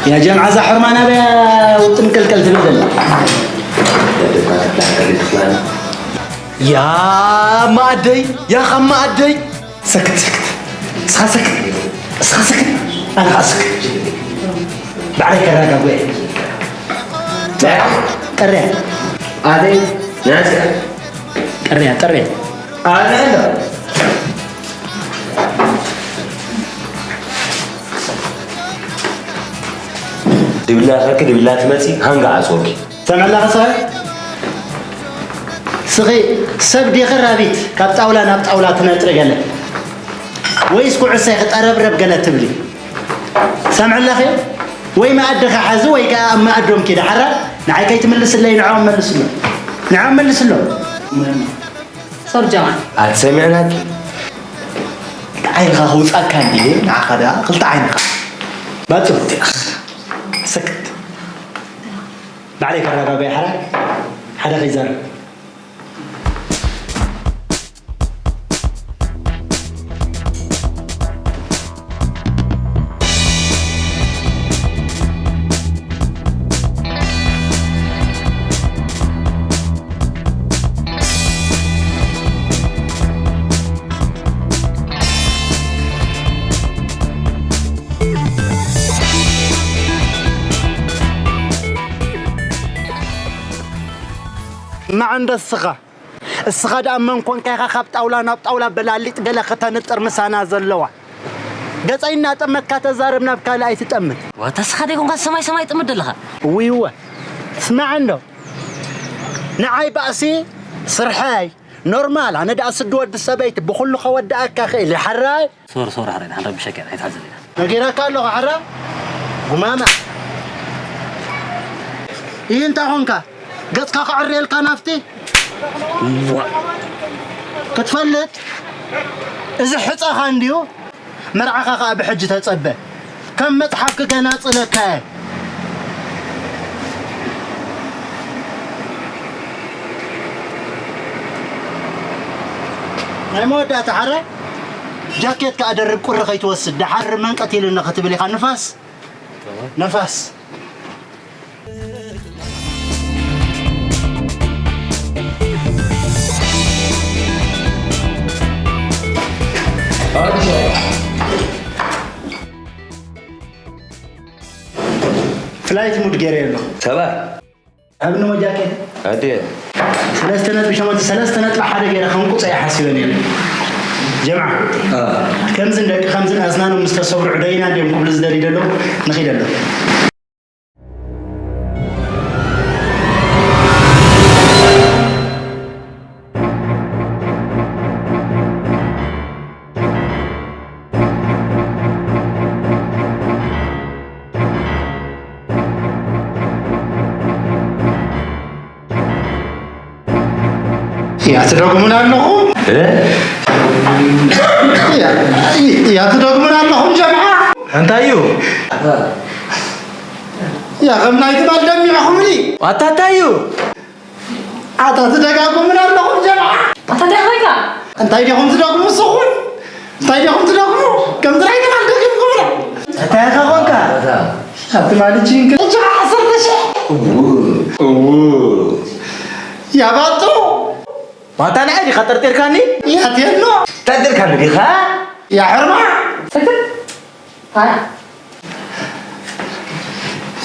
يا جماعة، እዛ ሕርማ ናበይ ውጥንቅልቅል ትብል ዘላ? ያ ማኣደይ፣ ያ ካብ ማኣደይ። ሰክት፣ ሰክት። እስኻ ሰክት። እስኻ ሰክት። ኣነ ኸዓ ሰክት። ባዕለይ ከረጋግኦ እየ። ጠርያ። ኣደይ፣ ናስያ። ጠርያ፣ ጠርያ። ኣነ እንዶ። ድብላ ኸኪ ድብላ ትመጺ፣ ሃንጋ ኣጽወኪ። ሰምዕላ ኸ ሰብኣይ? ስኺ ሰብ ዲኺ ራቢት ካብ ጣውላ ናብ ጣውላ ትነጥሪ ገለ? ወይስ ኩዕሶ ኢኺ ጠረብረብ ገለ ትብሊ? ሰምዕላ ኸ ወይ መኣድኺ ሓዚ ወይ ከኣ ኣብ መኣዶም ኪዲ። ሓራ ንዓይ ከይትምልስለይ ንዕኦም መልስሎም። ንዕኦም መልስሎም። ሶሪ ጀማል። ኣትሰሚዕናኪ? ዓይንኻ ክውጻካ እንድየ፣ ንዓኻ ደኣ ክልተ ዓይንኻ። ባጽሩ። ሰክት። ባዕለይ ከረጋግኦ እየ ሓራ። ሓደ ከይዛረብ። ንዓ እንዶ እስኻ፣ እስኻ ደኣ መን ኮንካ ኢኻ ካብ ጣውላ ናብ ጣውላ በላሊጥ ገለ ከተንጥር ምሳና ዘለዋ? ገጸይ እናጠመትካ ተዛረብ፣ ናብ ካልእ ኣይትጠምት። ዋታ እስኻ ደይኮንካ ሰማይ ሰማይ ጥምት ዘለኻ? እውይ እወ፣ ስማዕ እንዶ፣ ንዓይ ባእሲ ስርሐይ ኖርማል፣ ኣነ ደኣ ስዲ ወዲ ሰበይቲ ብኹሉ ከወድኣካ ክእል እየ፣ ሓራይ። ሶሪ፣ ሶሪ፣ ሓራይ፣ ንሓን ረብሸካ ኢና፣ ኣይትሓዝን ኢና። ነጊረካ ኣለኹ፣ ሓራ ጉማማ። ይህ እንታይ ኾንካ? ገጽካ ከዕርየልካ ናፍቲ? ዋ። ክትፈልጥ፣ እዚ ሕጸኻ እንድዩ። መርዓኻ ኸኣ ብሕጂ ተጸበ። ከም መጽሓፍ ክገናጽለካ እየ። ናይ መወዳእታ ሓረ ጃኬት ከኣ ደርብ፣ ቁሪ ከይትወስድ። ደሓር መንቀት ኢሉኒ ክትብል ኢኻ። ንፋስ፣ ነፋስ። ፍላይት ሙድ ገይረ ኣሎ። ሰባ። ኣብ ንሞ ጃኬት ኣዴ። ሰለስተ ነጥቢ ሸሞንተ፣ ሰለስተ ነጥቢ ሓደ ገይረ ከምቁፀ እየ ሓሲበ ነይረ። ጀምዓ። አ። ከምዝን ደቂ ከምዝን ኣስናኖም ምስ ተሰብሩ ዕደይና እንዲዮም ክብሉ ዝደልዩ ዘለዉ። ንኺድ ኣሎ። እያ ትደግሙን ኣለኹም? እ? እያ፣ እያ ትደግሙን ኣለኹም ጀምዓ? እንታይ እዩ? እያ ከም ናይ ትማል ደሚዕኹምኒ። ኣታ እንታይ እዩ? ኣታ ትደጋግሙን ኣለኹም ጀምዓ? ኣታ እንታይ ኮይንካ? እንታይ ዲኹም ትደግሙ ንስኹም? እንታይ ዲኹም ትደግሙ? ከምዚ ናይ ትማል ደጊምኩምና። እንታይ ኢኻ ኮንካ? ኣብ ትማል ቺንክ። እጅ ዓሰርተ ሺሕ። እዉ፣ እዉ። ያባጡ። ማታ ንዓይ ዲኻ ጠርጢርካኒ? ያቴኖ። ጠርጢርካኒ ዲኻ? ያ ሕርማ። ስክት። ሃያ።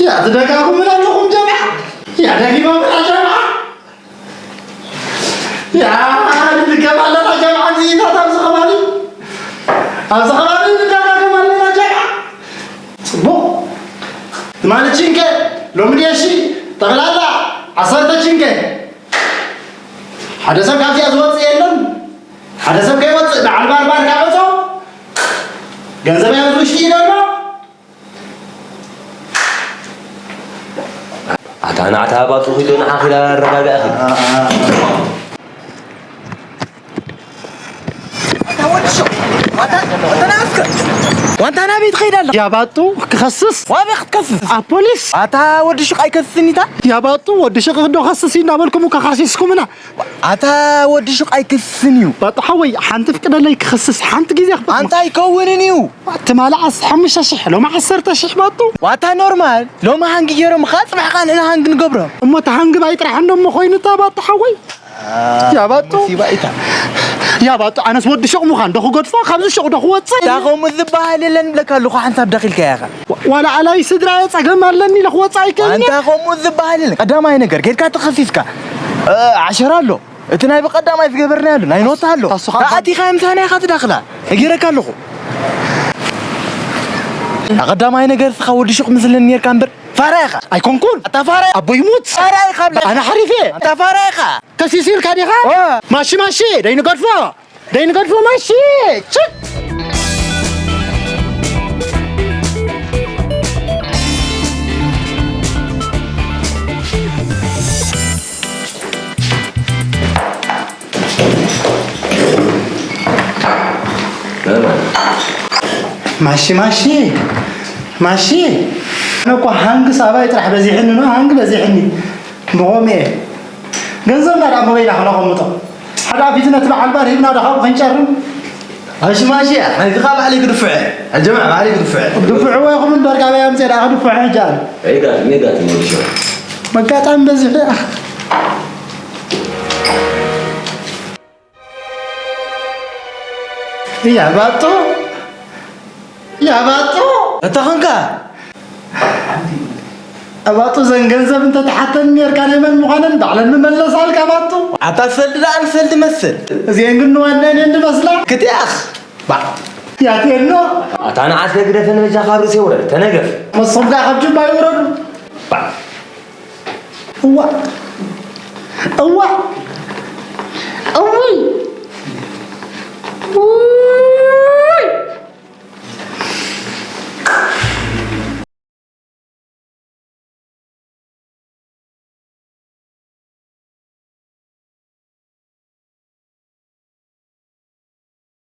ያ ትደጋግሙን ኣለኹም ጀምዓ። ያ ደጊሞም ጀምዓ። ያ ንድገም ኣለና ጀምዓ፣ እዚኢታት ኣብዚ ከባቢ፣ ኣብዚ ከባቢ ንደጋገም ኣለና ጀምዓ። ጽቡቕ። ትማሊ ቺንከ፣ ሎሚ ዴሺ፣ ጠቕላላ ዓሰርተ ቺንከ። ሓደ ሰብ ካብዚኣ ዝወጽእ የለን። ሓደ ሰብ ከይወጽእ በዓል ባርባር ካዕጾ። ገንዘብ ኣብዚ ውሽጢ እዩ ዘሎ። ኣታ ናዕታ ባቱ ኺዶ ንዓኺ ዳ ኣረጋግኣኺ። ኣታ ወዲ ሸው፣ ኣታ፣ ኣታ ናስከ። ዋንታ ናበይ ትኸይድ ኣለኻ? ያባጡ ክኸስስ። ዋበይ ክትከስስ? ኣብ ፖሊስ። ኣታ ወዲ ሹቕ ኣይከስስን ኢታ? ያባጡ ወዲ ሹቕ ዶ ከስስ እዩ እናበልኩም እኮ ከሲስኩምና። ኣታ ወዲ ሹቕ ኣይክስን እዩ። ባጡ ሓወይ፣ ሓንቲ ፍቅደለይ ክኸስስ ሓንቲ ግዜ ክፈት። ኣንታ ኣይከውንን እዩ። ትማሊ ዓስ-፣ ሓሙሽተ ሽሕ፣ ሎሚ ዓሰርተ ሽሕ ባጡ። ዋታ ኖርማል፣ ሎሚ ሃንጊ ገይሮም ኻ ጽባሕ ኻ ንሕና ሃንጊ ንገብሮም። እሞ እቲ ሃንጊ ባይ ጥራሕ እንዶ እሞ ኮይኑ እታ ባጡ ሓወይ። ያ ባጡ። ሙሲባ ኢታ። ያ ባጡ፣ ኣነስ ወዲ ሹቕ ምዃን ዶ ክገድፎ፣ ካብዚ ሹቕ ዶ ክወጽእ? እታ ከምኡ ዝበሃል የለን ብለካ ኣለኹ፣ ሓንሳብ ደኺልካ ኢኻ። ዋ-፣ ዋላ ኣላይ ስድራየ ጸገም ኣለኒ ኢለ ክወጽእ ኣይክእልን ኣንታ እየ። ከምኡ ዝበሃል የለን። ቀዳማይ ነገር፣ ኬድካ ተኸሲስካ፣ እ፣ ዓሸራ ኣሎ። እቲ ናይ ብቐዳማይ ዝገበርናዮ ኣሎ፣ ናይ ኖታ ኣሎ። ታሱ ኻባ ኣቲኻ ምሳና ኢኻ ትዳኽላ። ነጊረካ ኣለኹ። ቀዳማይ ነገር፣ እስኻ ወዲ ሹቕ ምስለኒ ኔርካ እምበር፣ ፋራ ኢኻ። ኣይኮንኩን። ኣታ ፋራ። ኣቦ ይሙት። ፋራ ኢኻ ብለካ። ኣነ ሓሪፈ። ኣታ ፋራ ኢኻ። ተሲሲልካ ዲኻ? ዋ። ማሺ፣ ማሺ፣ ደይንገድፎ። ደይንገድፎ፣ ማሺ። ችት። ማሺ፣ ማሺ፣ ማሺ። ኣነ እኮ ሃንግስ ኣባይ ጥራሕ በዚሕኒ ነው፣ ሃንግ በዚሕኒ። ብኸምኡ እየ። ገንዘብና ደኣ መበይና ክነቐምጦ? ሓደ ኣፊቱ ነቲ በዓል ባር ሂብና ደኣ ካብኡ ክንጨርም? ማሺ፣ ማሺ እያ። ናይዚ ኸኣ ባዕለይ ክድፍዖ እየ። ኣጀማዕ ባዕለይ ክድፍዖ እየ። ድፍዕዎ ኢኹም እምበር፣ ካበይ ኣምፅኤ ደኣ ክድፍዖ ሕጂ ኣነ? ሜጋት፣ ሜጋት፣ ሞዲሾ። መጋጣሚ በዚሑ እያ። ያባጡ፣ ያባጡ። እታ ኾንካ? ኣባጡ፣ ዘን ገንዘብ እንተተሓተኒ ኔርካ ናይ መን ምዃነን ባዕለን ምመለሳልካ ኣባጡ። ኣታ ሰልዲ ደኣ ንሰልዲ መስል። እዚአን ግን ንዋናን እየን ዝመስላ። ክትያኽ። ባ። ያቴኖ። ኣታ ንዓስከ ግደፈን በጃኻ ካብ ርእሰይ ውረድ። ተነገፍ። ንስኹም ከኣ ካብ ጅባ ይውረዱ። ባ። እዋ፣ እዋ፣ እውይ፣